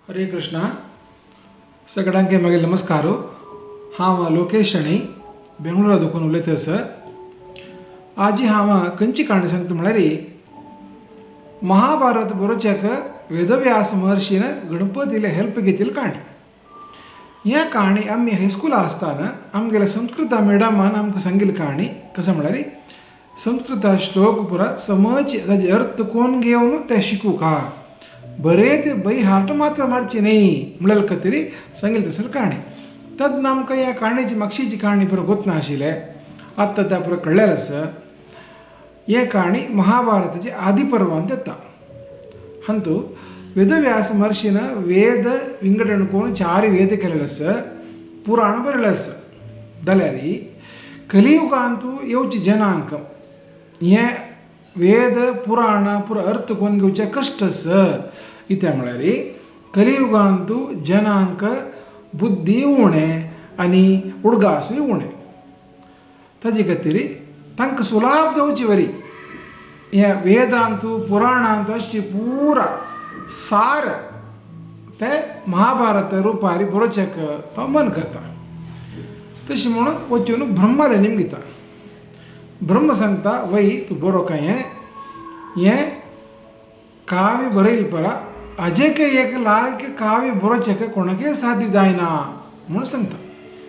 हरे कृष्णा. सगळ्यांक मागीर नमस्कार. हांव लोकेश शणै, बेंगळुरा दुकून उलयता सर. आजी हांव खंयची काणी सांगता म्हळ्यार महाभारत बरोवच्याक वेदव्यास महर्षीन गणपतीले हेल्प घेतिल्ली काणी. ह्या काणी आमी हायस्कुला आसतना आमगेल्या संस्कृत मॅडमान आमकां सांगिल्ली काणी. कशें म्हळ्यार संस्कृत श्लोक पुरा समज ताजे अर्थ कोण घेवन ते शिकूका, बरें ते बै हार्ट मात्र मारची न्ही म्हणलेले खातीर सांगिल्ली तसली काणी. तेन्ना आमकां ह्या काणयेची मागशीची काणी पुरो गोत नाशिल्लें, आतां तें पुरो कळ्ळेलें आसा. हे काणी महाभारताचे आदी पर्वांत येता. अंतू वेदव्यास महर्षीन वेद विंगडण करून चार वेद केलेले आसा, पुराण बरयलें आसा. जाल्यार कलियुगांतू येवचे जनांक हें वेद पुराण पुरो अर्थ करून घेवचें कश्ट आसा. कित्याक म्हळ्यार कलियुगांतू जनांक बुद्धी उणें आनी उडगासूय उणें. ताजे खातीर तांकां सुलाभ जावचे वरी ह्या वेदांतू पुराणांतू अशी पुरा सार ते महाभारत रुपारी बरोवच्याक तो मन करता. तशें म्हणून वचून ब्रह्माले निमगिता. ब्रह्म सांगता, वय तूं बरो काय हें हें काव्य बरयल परा अजेक एक लायक काव्य बरोवच्याक कोणाकय साध्य जायना म्हणून सांगता.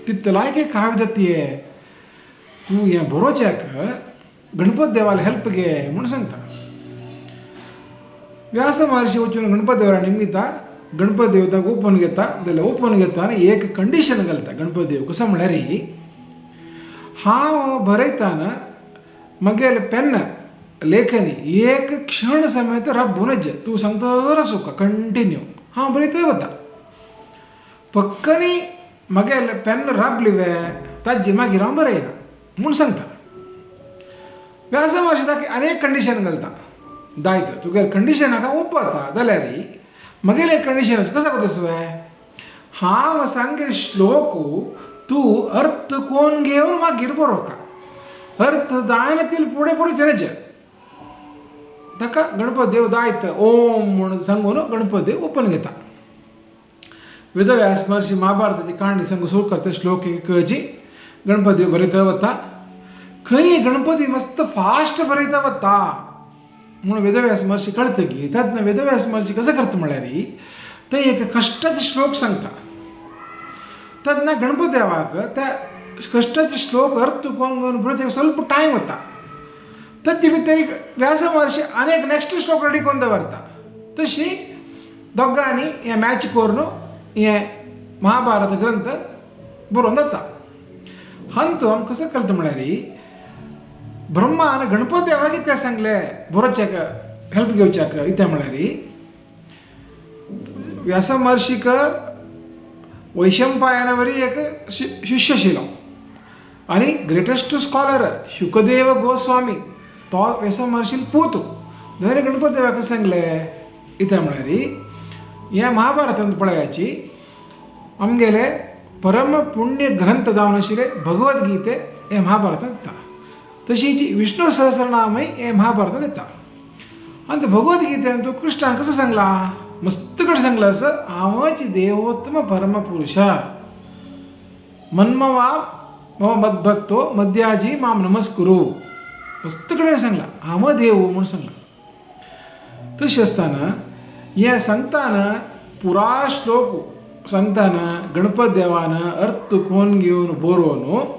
तितलें लायक काव्य जाता तूं हें बरोवच्याक गणपत देवाला हेल्प घे म्हणून सांगता. व्यास महर्षी वचून गणपत देवाला निमगिता. गणपत देव ताका ओपोवन घेता. जाल्यार ओपोवन घेता आनी एक कंडिशन घालता गणपत देव. कसो म्हळ्यार हांव बरयतना म्हगेलें पेन लेखनी एक क्षण समेत रब्बून तूं सांगता आसूं कंटिन्यू हांव बरयतय वता. पक्कनी म्हगेलें पेन राबली वे ताजी मागीर हांव बरयना म्हूण सांगता. व्यास महर्षी ताका आनी एक कंडिशन घालता. दायत तुगेलें कंडिशन हाका ओपता जाल्यार म्हगेलें कंडिशन कसो करता हांव सांगेल श्लोक तूं अर्थ कोण घेवन मागीर बरोवका, अर्थ जायना तितले फुडें बरोवचें. ताका गणपत देव दायत ओम म्हणून सांगून गणपत देव ओपन घेता. वेदव्यास महर्षी महाभारताची काणी सांगू सुरू करता. श्लोक एक गणपत देव बरयता वता. खंय गणपती मस्त फास्ट बरयता वता म्हणून वेदव्यास महर्षी कळतगी. तेन्ना वेदव्यास महर्षी कसं करता म्हळ्यार ते एक कश्टाचे श्लोक सांगता. तेन्ना गणपती देवाक त्या कश्टाचे श्लोक अर्थ कोण बरोवच्याक ಸ್ವಲ್ಪ टायम वता. तज्जे भितर व्यास महर्षी अनेक नेक्स्ट श्लोक रेडी करून दवरता. तशी दोगांनी हें मॅच करून हें महाभारत ग्रंथ बरोवन जाता. हंतू आमकां कसं कळटा म्हळ्यार ब्रह्मान गणपती देवाक कितें सांगलें बरोवच्याक हेल्प घेवच्याक. कितें म्हळ्यार व्यास महर्षीक वैशंपायना वरी एक शिष्य आशिल्लो आनी ग्रेटस्ट स्कॉलर शुकदेव गोस्वामी तो व्यास महर्षीन पूत. जाल्यार गणपती देवाक सांगलें कितें म्हळ्यार ह्या महाभारतांत पळयाची आमगेले परम पुण्य ग्रंथ जावन आशिल्ले भगवद्गीते हे महाभारतांत येता. तशीच विष्णु सहस्रनामय हे महाभारतांत येता. आनी भगवद्गीतेन तूं कृष्णान कसो सांगला मस्त कडेन सांगलां आसा, हांवच देवोत्तम परमपुरुष मन्मवा मम मद्भक्तो मद्याजी माम नमस्कुरू. मस्त कडेन सांगलां हांव देव म्हूण सांगलां. तशें आसतना हें सांगतना पुरा श्लोक सांगतना गणपत देवान अर्थ कोण घेवन बरोवन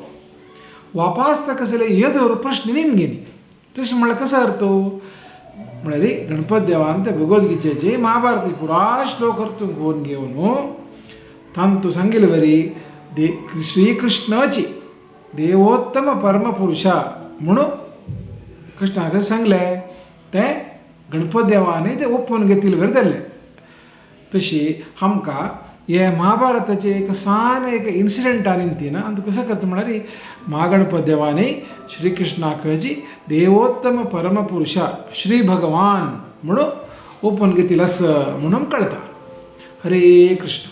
वापास ताका कसले येदोर प्रश्न निमगेनी. तशें म्हळ्यार कसो अर्थ म्हळ्यार गणपत देवान ते भगवद्गीतेचे महाभारती पुरा श्लोक अर्थ कोण घेवन तांतू सांगिल्ले वरी दे श्रीकृष्णाची देवोत्तम परमपुरुष म्हणून कृष्णाक सांगलें तें गणपत देवान तें ओपून घेतिल्ले वरी जाल्लें. तशी आमकां हे महाभारताचे एक सान एक इन्सिडंट निमतीन आनी कसो करता म्हळ्यार महागणपत देवानी श्रीकृष्णाक जी देवोत्तम परमपुरुष श्री भगवान म्हणून ओपन घेतिल्लो आसा म्हणून कळटा. हरे कृष्ण.